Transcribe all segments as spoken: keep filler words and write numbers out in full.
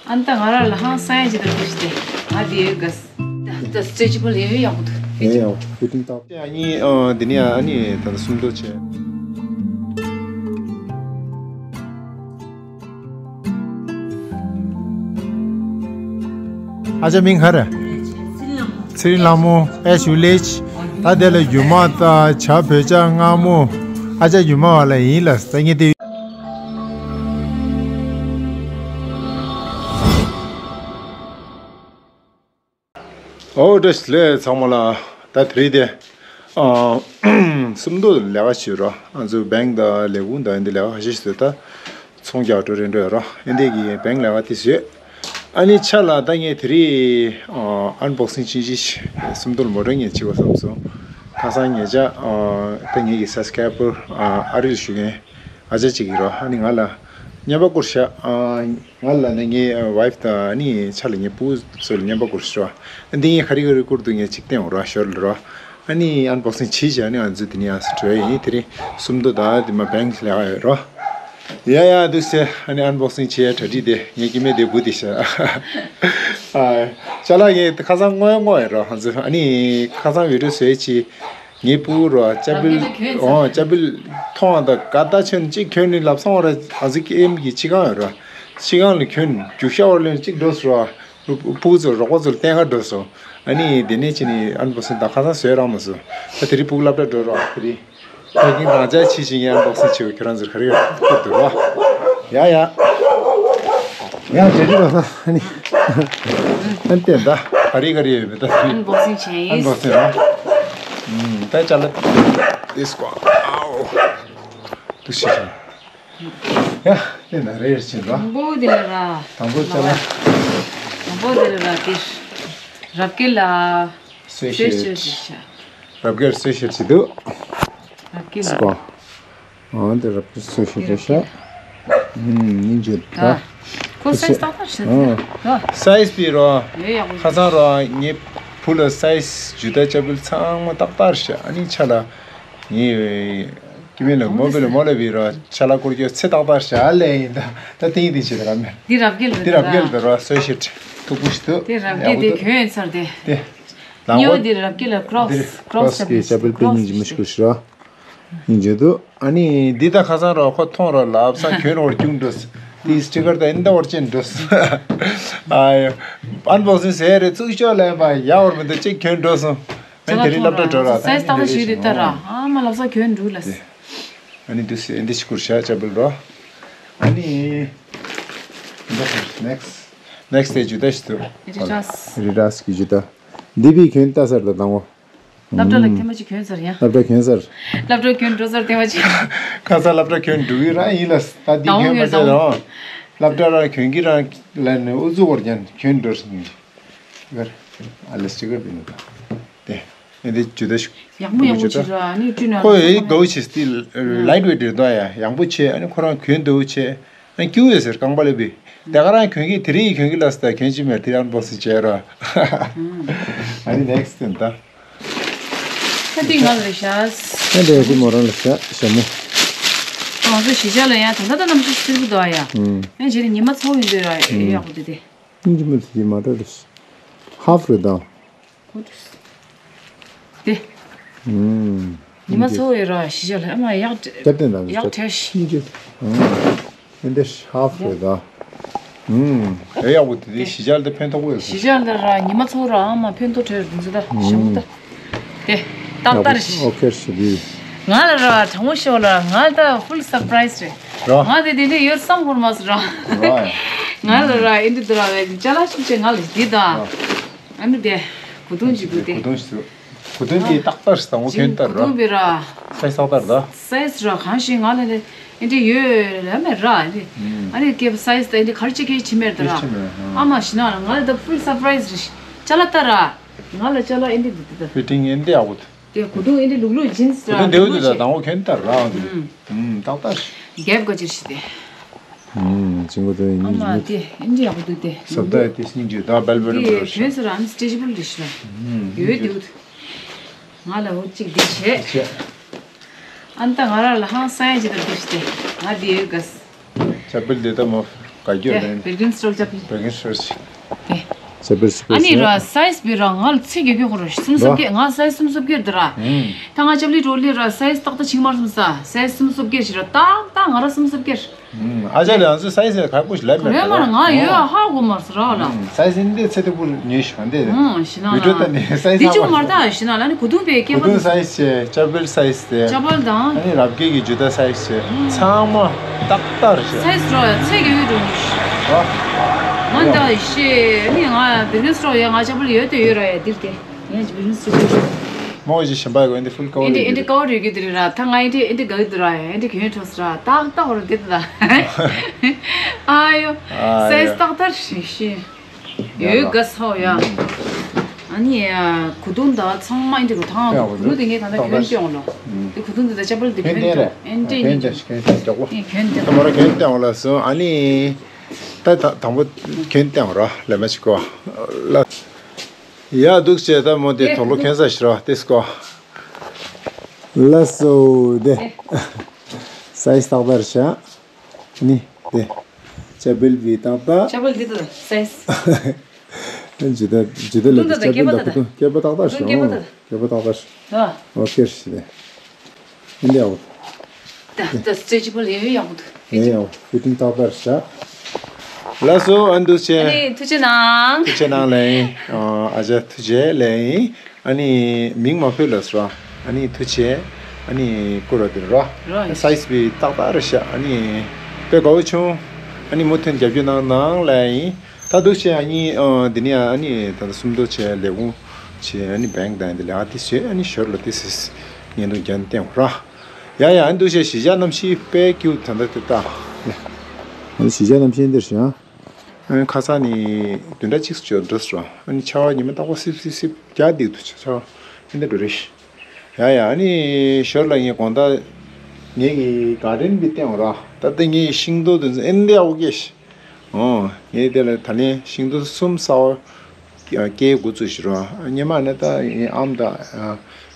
ཨ་ནི་ད་ང་རང་ལ་ཧང་སང་ཡ་ཅིག་དང་འདུག་ཞིག་སྟེ། ང་འདི་ཡོད་ག་ས། ད་སི་ཊེ་ཅི་བལ་ཡོད་ཡག་པོ་འདུག་ཡོད་ཡག་པོ་ཕི་ཊིང་ཏག་ཨ་ནི་འདི་ནས་ཨ་ནི་ད་ལྟ་སུམ་མདོ་བྱས། ཨ་ཅག་མིང་ག་རེ། ཚེ་རིང་ལྷ་མོ། ཨེ་ཞུ་ལེ་ཆི། ད་དེ་ལ་རྒྱུ་མ་ད་བྱ་བོད་ཇ་མངར་མོ། ཨ་ཅག་རྒྱུ་མ་བ་ལ་ཡིན་ལ་ས་ངེ་དེ། ཨོ་བཀྲ་ཤིས་བདེ་ལེགས་ཚང་མ་ལ། ད་དེ་རིང་དེ་ཨ་སུམ་མདོ་ལས་ཀ་བྱེད་རོགས། ང་ཚོ་བེང་དང་ལས་ཁུངས་དང་འདི་ལས་ཀ་ཁ་ཤས་བཟོས། ད་ཚོང་རྒྱག་འགྲོ་རན་འགྲོ་ཡོད་རོགས། ཨེ་འདི་གི་བེང་ལས་ཀ་དེ་བཟོས། ཨ་ནི་ཆ་ལ་ད་ངས་དེ་རིང་ཨ་ཨན་བོག་སིང་ཕྱིན་ཅི་སུམ་མདོ་ལ་མོ་ཊ་ངས་བྱེད་དགོས་བསམ་སོང་། ཁ་སང་ཉེ་ཆར་ཨ་ད་ངེད་ཀྱི་སབ་སི་ཀ་རའི་བར་ཨ་ཨ་རིར་བཞུགས་མཁན་ཨ་ཅག་ཅིག་ཡིན་རོགས། ཨ་ནི་ང་ལ་བརྙན་པར་བསྐུར་ཤག་ཨ་ང་ལ་ནི་ངའི་ཝའི་ཕི་དང་ཨ་ནི་ཆ་ལ་ངའི་ཕྲུ་གུ་ཚོ་ལ་བརྙན་པར་བསྐུར་ཤག་འདི་ངས་ག་རེ་ག་རེ་བསྐུར་འདུག་ངས་གཅིག་བསྟན་འོང་རོགས། ཞོར་ལ་རོགས། ཨ་ནི་ཨན་བོག་སིང་བྱས་བྱས་ཨ་ནི་ང་ཚོ་འདི་ནས་ཡང་སེ་འགྲོ་ཡ་ཡིན། དེ་རིང་སུམ་མདོ་དང་དེ་མ་བེང་ལས་ཀ་ཡོད་རོགས། ཡ་ཡ་འདུག་སེ་ཨ་ནི་ཨན་བོག་སིང་བྱས་གྲ་སྒྲིག་དེ་ངའི་སྐྱེ་དམན་དེ་བུ་དེ་ཤག་ཨ་ཅ་ལག་ངས་ཁ་སང་བསྔོགས་བསྔོགས་ཡོད་རོགས། ང་ཚོ་ཨ་ནི་ཁ་སང་བི་ཌི་ཡོ་བཟོས་ཅི། ངའི་ཕྲུ་གུ་རོ་ཅ་བིལ། ཨོ་ཅ་བིལ་མཐོང་བ་དང་དགའ་ད་ཆེན་གཅིག་གྱོན་ནི་ལབ་སོང་བ་ར། ཨ་ཙི་ཀེམ་གྱི་ཕྱི་ཁང་ཡོད་ར། ཕྱི་ཁང་ལ་གྱོན་རྒྱུག་ཤ་བར་ལོན་གཅིག་འགྲོ་སོང་ར། ཕྲུ་གུ་ཚོ་རོགས་པ་ཚོ་ལ་བསྟན་ག་འགྲོ་སོང་། ཨ་ནི་དེ་ནས་ཕྱིན་ནི་ཨན་བོག་སིང་ད་ཁ་སང་བཟོས་རག་མ་སོང་། ད་དེ་རིང་ཕྲུ་གུ་སློབ་གྲྭ་འགྲོ་རོགས་དེ་རིང་། ཕ་གིན་རང་ཅག་ཕྱི་ཕྱི་ངས་ཨན་བོག་སིང་བྱེད་འོ། ཁྱོད་རང་ཚོར་ག་རེ་ཡོད་ཁུར་འདུག་རོ། ཡ་ཡ། ཡ་ཇེ་ཇེ་ལ་ས་ཨ་ནི། ཨན་ཏེ་ད་ག་རེ་ག་རེ་ཡོད་མེད་ད། ཨན་བོག་སིང་བྱས་ཡིན། ཨན་བོག་སིང་རོ། ཨུམ་ད་ཅ་ལག་དེ་སྐོར་ཨའོ། དུ་ཤི་ཤི། ཡ་དེ་ན་རེ་རེ་ཕྱིན་རོ། དང་པོ་དེ་ལ་ར། དང་པོ་ཅ་ལག་དང་པོ་དེ་ལ་ར་དེ། རབ་རྒྱས་ལ། གསོལ་ཞལ། གསོལ་ཞལ་ཞིག་བྱ། རབ་རྒྱས་གསོལ་ཞལ་ཞིག་འདུག་རབ་རྒྱས་ལ། སྐོར། ཨ་འདི་རབ་རྒྱས་གསོལ་ཞལ་རེད་ཤག་ཨུམ་སྙིང་རྗེ་ད། ད། ཁོ་སའི་ཛི་ཏག་ཏག་བྱེད་ཨ། ད། སའི་ཛི་པི་རོ། ཡོད་ཡག་པོ། ཁ་སང་རོ་ངའི་བུ་ལ་སའི་ཛི་ཇུ་ཏ་ཅ་བིལ་ཚང་མ་ཏག་ཏག་ཤག་ཨ་ནི་ཆ་ལ། ངའི་སྐྱེ་དམན་ལ་མོ་བི་ལ་མོ་ལ་བི་རོ་ཆ་ལ་སྐོར་གྱི་ཚེ་ཏག་ཏག་ཤག་ཨ་ལས་ཡིན་ད། ད་ཏིང་ཏིང་བྱེད་ད་ར་མེད། འདི་རབ་རྒྱས་ལ་འདི་རབ་རྒྱས་ལ་འདི་རོ་གསོལ་ཞལ་མཐུག་པོ་ཞིག་འདུག་དེ་རབ་རྒྱས་དེ་གྱོན་ཡོད་ཚར་དེ། དེ། ལག་པ། ཉོ་དེ་རབ་རྒྱས་ལ་ཀྲོག་སི། ཀྲོག་སི་གི་ཅ་བིལ་པེ་སྙིང་རྗེ་མོ་ཞིག་ཞུ་ར། སྙིང་རྗེ་འདུག་ཨ་ནི་འདི་ད་ཁ་སང་རོ་ཁོ་མཐོང་རོ་ལབ་ས་གྱོན་རོ་རྒྱུག་འགྲོ། དེའི་སི་ཊི་ཀར་ད་ཨིན་ད་བར་ཅན་འགྲོ། ཨ་ཡ། ཨན་བོག་སིང་ཟེར་རེ་ཚུགས་ཤོག་ལན་པ་ཡག་བར་མི་འདུག་ཅིག་གྱོན་འགྲོ་སོང་། ཨ་ནི་དེ་རིང་སློབ་གྲྭ་འགྲོ་ར། སའི་ཛི་ཏག་ཏག་ཞིག་རེད་ད་ར། ཨ་མ་ལབ་ས་གྱོན་འགྲོ་ལ། ཨ་ནི་འདི་སི་འདི་ཞིག་ཁུར་ཤག་ཅ་བིལ་རོ། ཨ་ནི། འདི་ཁུར་ནེག་སི་ཊི། ནེག་སི་ཊི་དེ་ཇུ་ཏ་ཞིག་འདུག་ཨེ་ཌི་ཌ་སི། ཨེ་ཌི་ཌ་སི་གི་ཇུ་ཏ། འདི་བི་གྱོན་ལྟ་ས་རེད་ད་དང་བོ། སློབ་གྲྭ་ལ་ཐེངས་མ་གཅིག་གྱོན་ཚར་ཡ། སློབ་གྲྭ་གྱོན་ཚར། སློབ་གྲྭ་གྱོན་འགྲོ་ཚར་ཐེངས་མ་གཅིག་ཁ་སང་སློབ་གྲྭ་གྱོན་འགྲོ་གི་རང་ཡིན་ལ་ད་འདི་གྱོན་མ་ཚར་རང་། སློབ་གྲྭ་རང་གྱོན་གི་རང་ལ་ནི་ཨུ་ཚུགས་བར་ཀྱང་གྱོན་འགྲོ་སོང་། ཅི་གར། ཨ་ལེ་ཅི་གར་དེ་ནི་ད། དེ། ཨེ་འདི་ཇུ་ཏ་ཞིག་ཡག་མོ་ཡག་མོ་བྱེད་ད། ཨ་ནི་བཀྲུས་ན་ཁོ་ཡི་དགའ་བོ་བྱེད་སྟེ་ལའིཊ་ཝེཊ་རེད་ད་ཡ། ཡང་པོ་བྱེད། ཨ་ནི་ཁོ་རང་གྱོན་དགའ་བོ་བྱེད། ཨ་ནི་སྐྱིད་པོ་ཡོད་ཟེར་རྐང་པ་ལ་བི། དེ་ག་རང་གྱོན་གི་དེ་རིང་གྱོན་གི་ལ་སི་ད་གྱོན་ཅི་མེད་དེ་རང་བོ་སི་བྱས་ར། ཨ་ནི་ནེག་སི་ཊི་དེ་ད། ད་འདི་ང་ལ་ཤ། ད་འདི་འདི་མོ་རང་ལ་ཤ་ཞྭ་མོ། ང་ཚོ་གཞིས་ཆགས་ལ་ཡང་ད་ལྟ་ད་གནམ་གཤིས་སིལ་བུ་འདུག་ཡ། ཨུམ། ཡང་རྗེས་ནས་ཉི་མ་ཚ་བོ་ཡིན་དུས་ར་ཡག་པོ་འདུག་དེ། སྙིང་རྗེ་མོ་དེ་མ་འདྲ་རེད། ཧཱཕ་རེད་ད། དེ། ཨུམ། ཉི་མ་ཚ་བོ་ཡོད་ར་གཞིས་ཆགས་ལ་ཨ་མ་ཡག་སྐྱབས་བསྟན་དང་ཡག་བྲལ་ཤི། སྙིང་རྗེ། ཨུམ། ཨེ་འདྲ་ཧཱཕ་རེད་ད། ཨུམ། ཡག་ཡག་པོ་དེ་དེ་གཞིས་ཆགས་ལ་ད་ཕན་ཐོགས་པོ་ཡོད་ས། གཞིས་ཆགས་ལ་ར་ཉི་མ་ཚ་བོ་ར་ཨ་མ་ཕན་ཐོགས་བྲལ་རེད་འདུག་ད་ཞེ་མོ་ད། དེ། ཏག་ཏག་རེད། ཨོ་ཁེ་རེད་ཤི་དེ། ང་ལ་ར་དྲང་པོ་ཤོད་ལ་ང་ད་ཧྥུལ་སར་པ་རའི་སི་རེད། ར། ང་དེ་དེ་འདྲ་ཡོད་བསམ་ཁོར་མ་སོང་ར། ར། ང་ལ་ར་ཨེ་འདྲ་འདུག་ར་བས་ཅ་ལག་ཤུགས་ཆེ་ང་ལ་འདི་ད། ཨ་ནི་དེ། གོས་ཐུང་གཅིག་འདུག་དེ། གོས་ཐུང་ཞིག་འདུག་གོས་ཐུང་དེ་ཏག་ཏག་ཞིག་དང་པོ་གྱོན་ལྟར་ར། གོས་ཐུང་བེ་ར། སའི་ཛི་ཏག་ཏག་ར། སའི་ཛི་ར་གང་ཞིག་ང་ལ་ནི་ཨེ་འདྲ་ཡོད་ར་མེད་ར་ཨེ་འདྲ། ཨ་ནི་སྐྱེས་པ་སའི་ཛི་ད་ཨེ་འདྲ་ག་རེ་བྱེད་ཀྱི་ཕྱི་མེར་དུ་ར། ཕྱི་མེར་ཨ། ཨ་མ་ཞི་ན་ང་ལ་ད་ཧྥུལ་སར་པ་རའི་སི་རེད། ཅ་ལག་ལྟ་ར། ང་ལ་ཅ་ལག་ཨེ་འདྲ་འདུག་ད། ཕི་ཊིང་ཨེ་འདྲ་ཡག་པོ་འདུག་དེ་གོས་ཐུང་ཨེ་འདྲ་ལུག་ལུག་ཇིན་སི་ར་གོས་ཐུང་དེ་ལུག་ལུག་འདུག་ད་ཅན། དང་པོ་གྱོན་ལྟར་ར་འདུག་ཨུམ། ཏག་ཏག་རེད། རྒྱབ་ག་ཅིར་ཤི་དེ། ཨུམ། ཅིང་གོ་དོན་ཨ་ཡིན་མ་ཇི་དེ་ཨིན་ཇི་ཡག་པོ་འདུག་དེ། སབ་ད་དེ་སྙིང་རྗེ་ད་བེལ་བེལ་འདི་རེད་ཤག་གྱོན་ས་ར་ཨམ་སི་ཊེ་ཅི་བལ་རེད་ཤག་ཨུམ། ཡོད་དེ་འུ་ཐུ། ང་ལ་འུ་གཅིག་འདི་བྱས། བྱས། ཨ་ནི་ད་ང་རང་ལ་ཧང་སང་ཡ་ཅིག་ད་འདི་ཤི་དེ། ང་འདི་ཡོད་ག་ས། ཅ་བེལ་འདི་ད་མོ། བ་རྒྱུ་དེ་རེད། བིར་གིན་སི་ཊོར་ཅབ་པི། བིར་གིན་སི་ཊོར་ཅིག་དེ། ཅབ་པི་ཅབ་པི། ཨ་ནི་ར་སའི་ཛི་བི་ར་ང་ལ་ཚེ་གེ་གེ་ཁོ་ར་སུམ་སུམ་བརྒྱད། ང་སའི་ཛི་སུམ་སུམ་བརྒྱད་དེ་ར། ད་ང་ཅབ་ལི་ཊོ་ལི་ར་སའི་ཛི་ཏག་ཏག་ཅིག་མར་སོང་ས། སའི་ཛི་སུམ་སུམ་བརྒྱད་ཞིག་ར་ཏག་ཏག་ང་ར་སུམ་སུམ་བརྒྱད། ཨ་ཅག་ལ་ང་ཚོ་སའི་ཛི་ག་ཀུ་ཞིག་ལབ་མེད་རེད་མ་ར། ང་ཡོད་ཨ་ཧ་གོ་མར་སོང་ར་ལ། སའི་ཛི་འདི་ཚེ་ཐུག་པུར་ཉོས་ཤིག་འདི། ཨོ་ཞི་ན་ལ། འདི་ཅུང་མར་ད་ཞི་ན་ལ་ནི་གོས་ཐུང་པའི་སྐེད་པ། གོས་ཐུང་སའི་ཛི་བྱས། ཅབ་པི་ལི་སའི་ཛི་དེ། ཅབ་པི་ལི་དང་། ཨ་ནི་རབ་རྒྱས་ཀྱི་ཇུ་ཏ་སའི་ཛི་བྱས། ཚང་མ་ཏག་ཏག་རེད་ཤག་སའི་ཛི་རོ་ཡ་ཚད་ཀྱི་ཡོད་འགྲོ་ནི། ཨ། ང་ད་ཤེས་ནི་ང་བིར་གིན་སི་ཊོར་ཡ་ང་ཅབ་པི་ལི་ཡོད་དེ་ཡོད་ར་ཡ་འདིར་དེ། ངས་བིར་གིན་སི་ཊོར་ཡོད། མོ་ཞིག་གཞན་པ་གོ་འདི་ཕུལ་ཀ་བ་ཨེ་འདི་ཨེ་འདི་ཀ་བ་རེད་གི་དེ་རེད་ར། ད་ང་ཨེ་འདི་ཨེ་འདི་ག་གི་དེ་ར་ཡ་ཨེ་འདི་གི་ཡོད་འགྲོ་སི་ར་ཏག་ཏག་ར་འདི་དེ་ད། ཨ་ཡོ། ཨ་སའི་ཛི་ཡ། ཏག་ཏག་ཞིག་ཤེས། ཡོད་ག་སོ་ཡ། ཨ་ནི་ཡ་གོས་ཐུང་ད་ཚང་མ་ཨེ་འདྲ་གོ་ཐང་ཡ་གོས་ཐུང་དེ་ངས་ད་ལྟ་གྱོན་སྟེ་ཡོང་ལོ། དེ་གོས་ཐུང་དེ་ད་ཅབ་པི་ལི་དེ་གྱོན་སྟེ་ཡོང་ཨེ་འདྲ་ཨེ་འདྲ་གྱོན་སྟེ་ཡོང་ལ་སོང་ཨ་ནི། ད་མོ་ར་གྱོན་སྟེ་ཡོང་ལ་སོང་ཨ་ནི། ད་ད་དང་པོ་གྱོན་སྟེ་ཡོང་ར་ལས་མ་ཅིག་གོ་ལ། ཡ་འདུག་བྱས་ད་མོ་དེ་དོག་ལོ་གྱོན་ས་ཞིག་ར་དེ་སྐོ་ལ་སོ་དེ། སའི་ཛི་ཏག་ཏག་རེད་ཤག་ནི་དེ། ཅབ་པི་ལི་བི་ཏག་ཏག་ཅབ་པི་ལི་འདི་ལྟ་སའི་ཛི། ཇི་ལྟར་ཇི་ལྟར་ལབ་ཀྱི་ཅབ་པི་ལི་ལ་ཀུ་ཏུ་སྐེད་པ་ཏག་ཏག་ཞིག་སྐེད་པ་ཏག་ཏག་ཞིག་ཨོ་ཁེ་རེད་ཤི་དེ། འདི་ཡག་པོ། ད་ད་སི་ཊེ་ཅི་བལ་ཡང་ཡག་པོ་འདུག་ཡང་ཡག་པོ་ཕི་ཊིང་ཏག་ཏག་ཞག་ལགས་སོ་ཨ་འདུག་བྱས། ཨ་ནི་ཐུགས་རྗེ་གནང་། ཐུགས་རྗེ་གནང་ལེ། ཨ་ཅག་ཐུགས་རྗེ་ལེ། ཨ་ནི་མིང་མ་ཕུད་ལ་སོ། ཨ་ནི་ཐུགས་རྗེ། ཨ་ནི་སྐུ་ར་དེ་ར། ར་ཡིན། སའི་ཛི་བི་ཏག་ཏག་ར་ཤག་ཨ་ནི་དཔེ་དགའ་བོ་བྱུང་། ཨ་ནི་མུ་མཐུད་རྒྱབ་སྐྱོར་གནང་གནང་ལ་ཡིན། ད་འདུག་བྱས་ཨ་ནི་འདི་ནས་ཨ་ནི་ད་ལྟ་སུམ་མདོ་བྱས་ལས་ཁུངས་བྱས་ཨ་ནི་བེང་དང་འདི་ལས་ཨ་དེ་བྱས་ཨ་ནི་ཞོར་ལ་དེ་སིས་བརྙན་ཐུང་རྒྱན་བསྟན་ར། ཡ་ཡ་ཨ་ནི་འདུག་བྱས་གཞིས་ཆགས་གནམ་གཤིས་དཔེ་སྐྱིད་ད་ལྟ་དེ་ལྟ། ཨ་ནི་གཞིས་ཆགས་གནམ་གཤིས་འདིར་བྱས། ཨ་ནི་ཁ་སང་ནི་བདུན་ཕྲག་གཅིག་ཙམ་འགྲོ་སོང་། ཨ་ནི་ཆར་པ་ཉི་མ་རྟག་པར་སིབ་སིབ་སིབ་རྒྱག་བསྡད་འདུག་ཆར་པ་ཨེ་འདྲ་འགྲོ་རེད། ཡ་ཡ་ཨ་ནི་ཞོར་ལ་ངས་དགོང་དག་ངེད་ཀྱི་ག་ཌེན་བི་བསྟན་འོང་ར། ད་ལྟ་ངས་ཤིང་ཏོག་དེ་ཚོ་ཨེ་འདྲ་ཡག་པོ་སྐྱེས་ཤག་ཨོ་ངས་དེ་ལ་ད་ལན་ཤིང་ཏོག་གསུམ་གསར་པ་སྐྱེ་འགོ་བཙུགས་ཤག་ར། སྔོན་མ་ནི་ད་ངའི་ཨམ་དང་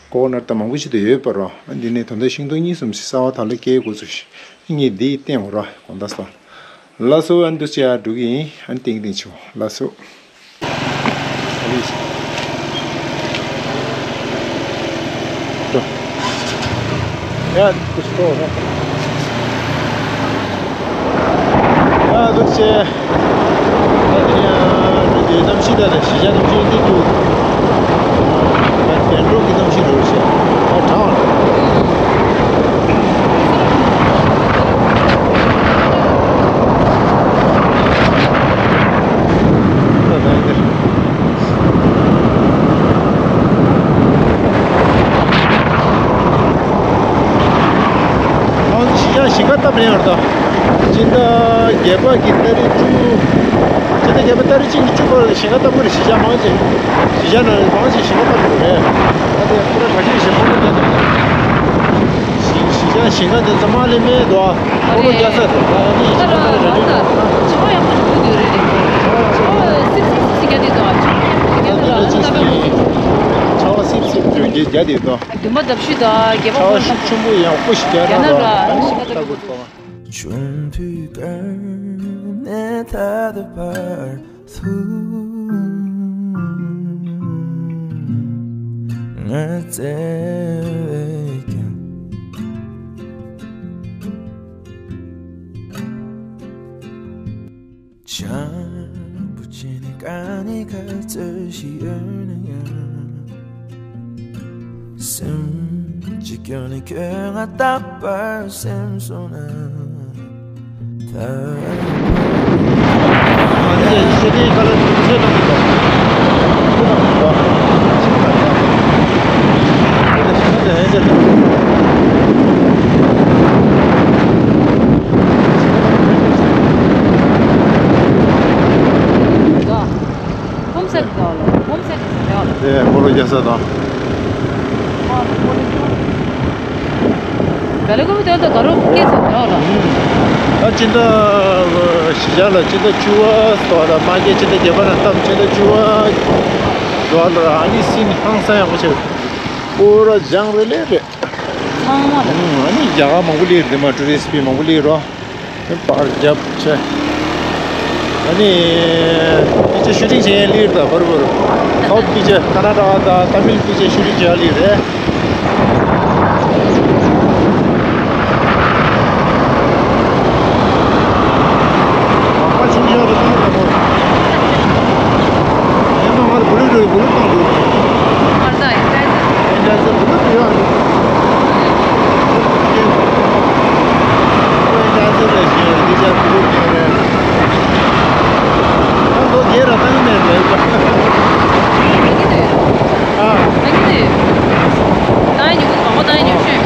ཀོ་ཀོ་ནཊ་དང་མང་པོ་ཞིག་ད་ཡོད་པ་ར། འདི་ནས་ད་ལྟ་ཤིང་ཏོག་གཉིས་གསུམ་ཞིག་གསར་པ་ད་ལོ་སྐྱེ་འགོ་བཙུགས་ཤག་ངས་འདི་བསྟན་འོང་ར་དགོང་དག་སང་། ལགས་སོ། ཨ་འདུག་བྱས་ཡར་འགྲོ་གི་ཡིན། ཨ་ནི་ཏིང་ཏིང་ཆུ། ལགས་སོ། ཨ་ལི། འགྲོ། ཡ་ཁུ་ཆུ་འགྲོ་ར། ཡ་འདུག་བྱས། ད་དེ་ཡང་འགྲོ་གི་གནམ་གཤིས་ད་ལ་གཞིས་ཆགས་གནམ་གཤིས་འདི་འདུག་ད་དེ་འགྲོ་གི་གནམ་གཤིས་འགྲོ་བྱས། ཨ་གྲང་བ། ཡང་ཞིང་ཁ་བཏབ་ནས་ཡོད་དོ། སྤྱི་ཟླ་བརྒྱད་པ་གི་ཏ་རིག་བཅུ། སྤྱི་ཟླ་བརྒྱད་པ་ཏ་རིག་གཅིག་གི་བཅུ་པར་ཞིང་ཁ་བཏབ་པ་རེད། གཞིས་ཆགས་མང་ཆེ། གཞིས་ཆགས་ནང་མང་ཆེ་ཞིང་ཁ་བཏབ་པ་རེད། ད་དེ་ཁོ་ར་ག་ཤེད་ཞིག་ཁོ་ར་བརྒྱབ་ནས། གཞིས་ཆགས་ཞིང་ཁ་དེ་ཚང་མ་ལས་མེད་དོ། ཨོ་ལོ་རྒྱ་ས་དང་ད་ནི་ཞིང་ཁ་ད་ར་ཅིག་ཆར་པ་ཡག་པོ་ཞིག་འདུག་དུས་རེད་རེད། ཆར་པ་སིབ་སིབ་སིབ་སིབ་རྒྱག་དུས་དོ། ཆར་པ་ཡག་པོ་ཞིག་འདུག་དུས་རེད་རེད། ཆར་པ་སིབ་སིབ་རྒྱག་དུས་དོ། བདུན་པ་ཟླ་བཞི་དང་བརྒྱད་པ་ཆར་པ་དགུན་ཤུགས་ཆེན་པོ་ཡག་པོ་ཞིག་རྒྱག་ན་ར་ཞིང་ཁ་ད་དགོས་དོ། ཆུང་དུས་ཀ་ནས་ད་ལྟ་བར་དུ་ང་བཙལ་བས་ཀྱང་བྱང་བུ་ཆེ་ནས་དཀའ་ནས་ཁ་རྩོད་ཞིག་ཡོད་ན་ཡང་། སེམས་ཀྱི་སྐྱོན་ནི་ཁྱོད་ང་རྟག་པར་སེམས་སོང་ན། ད་ཨ་ནི་ཤེས་ཀྱི་ཁ་ལ་ཚེ་ནང་གི་ཧོམ་སེ་ཊི་དང་ཧོམ་སེ་ཊི་ཟེར་ཡག་ལ། དེ་སྤོ་ལོ་རྒྱག་ས་དང་། ག་ལེ་ཀོ་བི་དེ་ལ་དགའ་རོགས་སྐད་ཟེར་ཡག་ལ། ད་སྤྱི་ཟླ་གཞིས་ཆགས་ལ་སྤྱི་ཟླ་བཅུ་པ་སོགས་ལ་མ་སྐད་སྤྱི་ཟླ་བརྒྱད་པ་ན་སྟབས་སྤྱི་ཟླ་བཅུ་པ་སོགས་ལ་ཨ་ནི་སིན་ཧང་སང་ཡག་པོ་བྱེད། སྤོ་ར་ལྗང་རེ་ལེ་རེད། ཚང་མ་ལ། ཨ་ནི་རྒྱ་གར་མང་པོ་སླེབས་རེད་མ་ཊུ་རི་སི་པི་མང་པོ་སླེབས་རོ། པར་རྒྱབ་བྱས། ཨ་ནི། པིག་ཅར་ཤུ་ཊིང་བྱེད་ཡས་སླེབས་རེད་ད་བར་བར། སའུཐ་པིག་ཅར་ཀ་ན་ཊ་ཀ་དང་ཏ་མིལ་པིག་ཅར་ཤུ་ཊིང་བྱེད་ཡས་སླེབས་རེད། མ་ཆུང་ཆུང་རེད་ད་ད་བར། ཡིན་ན་ང་ལ་བུ་ལུ་རེད་བུ་ལུ་བཏང་འགྲོ། ཨར་ད་ཡིན་ད་ཡིན། ཡིན་ད་ཡིན་བུ་ལུ་ཡོད་ཨ་ནི། ཨོ་ཡིན་ད་ཡིན་ད་ཡིན་བུ་ལུ་ཡོད་རེད། ཨ་ལོ་རྒྱས་ར་བཏང་མེད་རེད། ཨ། ཨ་ནི་དེ། ད་ཉུ་གུ་མང་པོ་ད་ཉུ་ཤོད།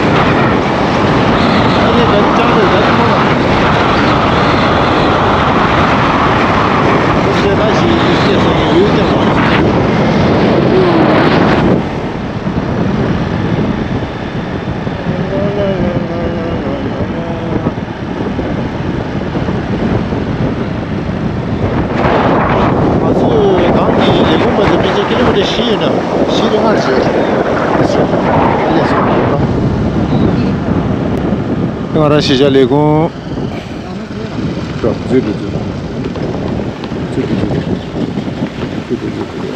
ཨ་ནི་ག་རེ་ཅང་རེད་ད་ཉུ་མོ་ལ། ཁུ་ཤེ་ད་ཞིག་ཡུལ་སྐྱེས་སོང་ཡུལ་ཀྱང་མང་ཆེ། ང་ཚོས་གང་གི་ལས་ཁུངས་པ་ཚོ་ཕལ་ཆེར་ཀི་ལོ་མི་ཊར་བཞི་ཡོད་ན་བཞི་རེ་ལྔ་རེ་བྱེད། ཨ་ལས་སོང་། ང་རང་གཞིས་ཆགས་ལས་ཁུངས། འཛུལ་འགྲོ་འཛུལ་འགྲོ་འཛུལ་འགྲོ་འཛུལ་འགྲོ་འཛུལ་འགྲོ་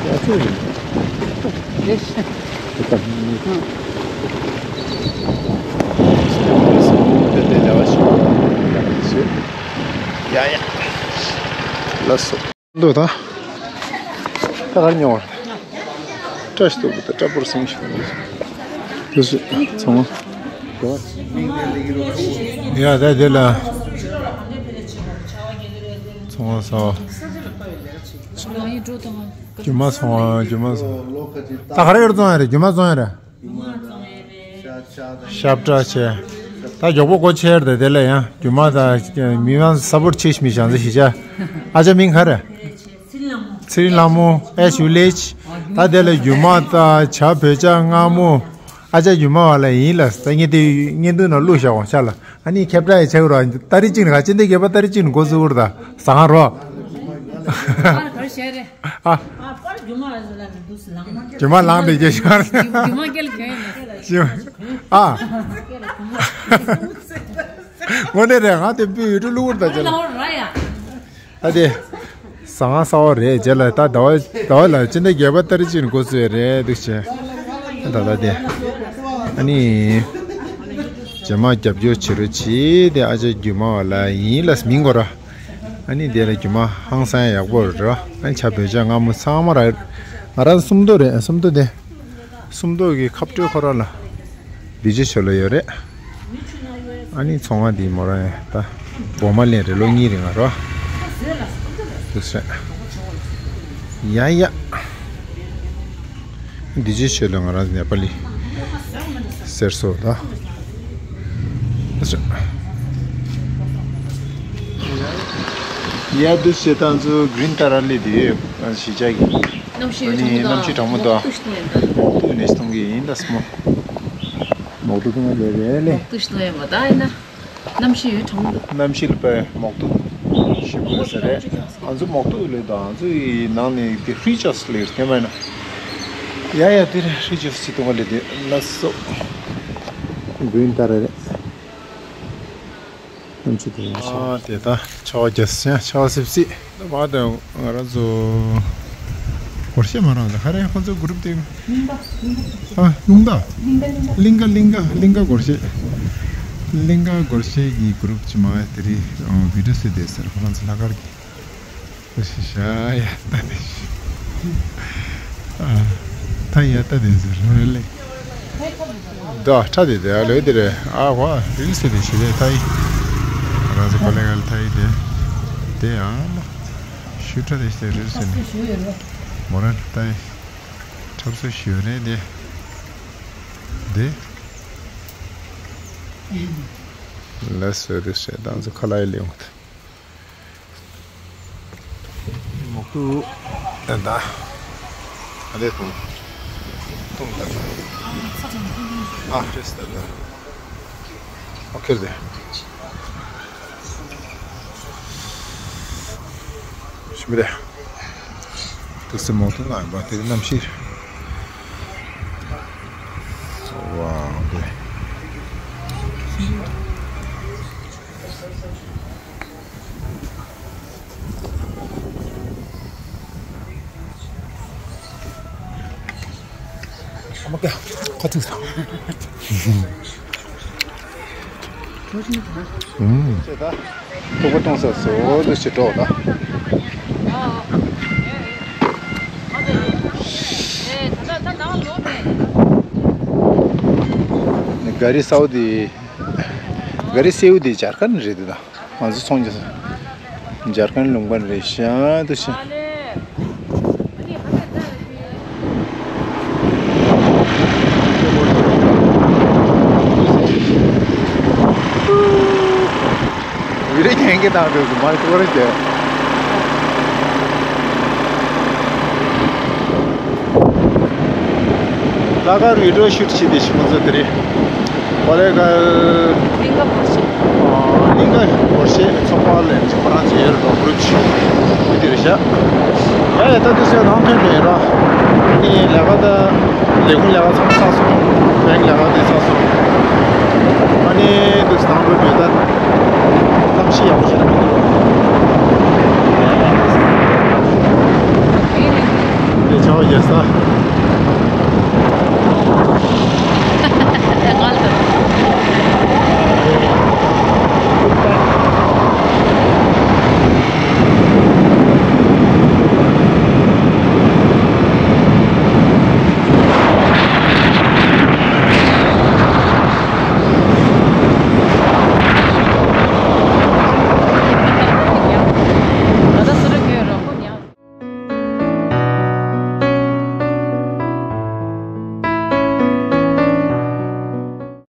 ཡ་ཚོད་རེད། ཡ་ཡ། ལགས་སོ། འདུག་ད། ད་གར་ཉོ་བར། བཀྲ་ཤིས་སྟོབས་ད་བཀྲ་པོར་སེང་ཤིག་འདུག་དེ་སུ་ཚང་མ། ཡ་ད་དེ་ལ། ཚང་མ་ས། རྒྱུ་མ་ཚང་མ་རྒྱུ་མ་ཚང་མ། ད་ག་རེ་ཡོད་བཙོང་ཡ་རེད་རྒྱུ་མ་བཙོང་ཡ་རེད། ཞབས་བྲག་ཆེ། ད་མགྱོགས་པོ་སྒོ་ཕྱེ་རེད་དེ་ལ་ཡང་རྒྱུ་མ་ད་མི་མང་ས་པོར་ཆེ་ཞིག་མི་བྱང་ཚེ་ཞི་ཆ། ཨ་ཅག་མིང་ག་རེ། ཚེ་རིང་ལྷ་མོ་ཨེ་ཞུ་ལེ་ཆི། ད་དེ་ལ་རྒྱུ་མ་ད་བྱ་བོད་ཇ་མངར་མོ། ཨ་ཅག་རྒྱུ་མ་བ་ལ་ཡིན་ལ་ད་ངས་དེ་བརྙན་ཐུང་ནང་བླུགས་བཞག་འོང་ཤག་ལ། ཨ་ནི་ཁྱབ་བསྒྲགས་ཡི་ཆེ་རོ་ཏ་རིག་གཅིག་ནས་ག་ཅི་འདི་རྒྱལ་པ་ཏ་རིག་གཅིག་ནས་འགོ་བཙུགས་ར་ད་ཟ་ཁང་རོ། ཨ་གར་བཤད་རེད། ཨ། ཨ་པར་རྒྱུ་མ་ཨ་ཟེར་ལ་མི་འདུག་ཟེར་ལང་། རྒྱུ་མ་ལངས་ཏེ་རྒྱུ་ཤར། རྒྱུ་མ་སྐད་ལ་གྱོན་ཡིན་ན། རྒྱུ་མ། ཨ། དངོས་གནས་རེད་ང་དེ་བུ་ཡུལ་གྲུ་བླུགས་ར་ད་ཅི་ལ། ལའོ་ར་ཡ། ད་དེ། ཟ་ཁང་གསར་བ་རེད་རྗེས་ལ་ད་ཟླ་བ་ཟླ་བ་ལ་སྤྱི་ཟླ་བརྒྱད་པ་ཏ་རིག་གཅིག་ནས་འགོ་བཙུགས་ཡོད་རེད་འདུག་བྱས། ད་ད་དེ། ཨ་ནི། རྗེས་མ་རྒྱབ་སྐྱོར་བྱེད་རོགས་གྱིས་དེ་ཨ་ཅག་རྒྱུ་མ་བ་ལ་ཡིན་ལ་མིང་གོ་ར། ཨ་ནི་དེ་ལ་རྒྱུ་མ་ཧང་སང་ཡག་པོ་རེད་ར། ཨ་ནི་ཆ་བོད་ཇ་མངར་མོ་ཚང་མ་ར། ང་རང་སུམ་མདོ་རེད་སུམ་མདོ་དེ། སུམ་མདོ་གི་ཁ་སྤྲོད་ཁོ་ར་ལ། བི་ཇེ་ཆོས་ལ་ཡོད་རེད། ཨ་ནི་ཚོང་ཁང་འདི་མོ་རང་ཡང་ད། འོ་མ་ལེན་རེད་ལོ་གཉིས་རིང་ང་རོ། འདུག་སེ། ཡ་ཡ། བི་ཇེ་ཆོས་ལ་ང་རང་ནེ་པ་ལི། ཟེར་སོ་ད། ཡ་འདུག་སེ་ད་ཚོ་གྷི་རིན་ཏཱ་ར་ལི་དེ་གཞིས་ཆགས་ཀྱི། གནམ་གཤིས་ཡོད་གྲང་མོ་དང་། གནམ་གཤིས་གྲང་མོ་དང་། མོག་ཏུ་ནས་གཏོང་གི་ཡིན་ད་སྨོ། མོག་ཏུ་གཏོང་གི་རེད་ལེ། མོག་ཏུ་གཏོང་ཡ་མ་ད་ཡིན་ན། གནམ་གཤིས་ཡོད་གྲང་མོ་འདུག་གནམ་གཤིས་ལ་དཔེ་མོག་ཏུ་ཞིམ་པོ་ཡོད་ས་རེད། ང་ཚོ་མོག་ཏུ་ལས་དང་ང་ཚོ་ཡི་ནང་ནས་དེ་ཧྲི་ཅོས་ལས་དེ་མ་ན། ཡ་ཡ་དེ་རེད་ཧྲི་ཅོས་ཅི་གཏོང་ག་ལས་དེ་ལ་སོ། གྷི་རིན་ཏཱ་ར་རེད། གནམ་གཤིས་དེ་ཡིན་ཤག་ཨ་དེ་ད་ཆར་པ་རྒྱག་སྲིད་ཆར་པ་སིབ་སིབ། ད་བར་དུ་ང་རང་ཚོ་སྒོར་གཞས་མ་རག་ད་ག་རེ་ཁོ་ཚོ་གུ་རུབ་དེ། ཨ་ལུང་ད། ལིང་ག་ལིང་ག་ལིང་ག་སྒོར་གཞས། ལིང་ག་སྒོར་གཞས་ཀྱི་གུ་རུབ་ཅིག་མ་དེ་རིང་བི་ཌི་ཡོ་བཟོས་བསྡད་ཟེར་ཁོ་རང་ཚོ་ལྷག་དཀར་གྱི། ཤ་ཡ་ད་དེ་ཤི། ཨ། ད་ཡ་ད་དེ་ཟེར་རེད་ལེ། ད་ཁྲ་དེ་དེ་ཨ་ལོས་དེ་རེད་ཨ་ཁོ་རིལ་སེ་དེ་ཤི་དེ་ད་ཡི། ང་རང་ཚོ་ག་ལེ་ག་ལེ་ད་ཡི་དེ། དེ་ཨ་མ། ཤུ་ཁྲ་དེ་ཤི་དེ་རིལ་སེ་དེ། མོ་རང་ད་ཡི། ཁྲབ་སོ་ཤི་རེད་དེ། དེ། ལ་སོ་རིལ་སེ་ད་ཚོ་ཁ་ལ་ཡི་ལེ་འོང་ད། མོག་ཏུ། ད་ད། ཨ་ལེ་ཏུང་། ཏུང་ད། ཨ་ཅེས་ད་ད། ཨོ་ཁེ་རེད། ཞིམ་རེད། ཏུ་སི་མོག་ཏུ་ང་བ་དེ་གནམ་གཤིས། ཝའོ་དེ། ཁ་ཐུག་ས། ཨུམ། ཐུག་པ་གཏོང་ས་སོ་འདུ་ཞིག་འགྲོ་ད། ག་རི་སའུ་དི། ག་རི་སེའུ་དི་ཇར་ཁན་རེད་འདུག་ད། ང་ཚོ་ཚོང་རྒྱག་ས། ཇར་ཁན་ལུང་པ་རེད་ཤག་འདུག་ཤག་བི་རི་ཁེང་གི་དང་དུ་མ་ཀོ་རེ་ཏེ། ལྷག་དཀར་བི་ཌི་ཡོ་ཤུཊ་བྱེད་དེ་ཤི་མོ་ཚོ་དེ་རེད། ཁོ་ལེ་གལ། གླིང་ག་བོར་ཤེས། གླིང་ག་བོར་ཤེས་ཚོགས་པ་ལས་ཁོ་རང་ཚོ་ཡོད་རེད་པ། གུ་རུབ་ཅིག་དེ་རེད་ཤག་ཡ་ཡ་ད་དུས་ཚོད་ནང་ཐོན་འགྲོ་ཡོད་ར། ཨ་ནི་ལས་ཀ་ད་ལས་ཁུངས་ལས་ཀ་ཚང་མ་ཚར་སོང་། བེང་ལས་ཀ་དེ་ཚར་སོང་། ཨ་ནི་དུས་ནང་འགྲོ་འགྲོ་ད་གནམ་གཤིས་ཡག་པོ་ཞིག་རེད་མི་འདུག་ལས་བྱ་བ་རྒྱལ་ས།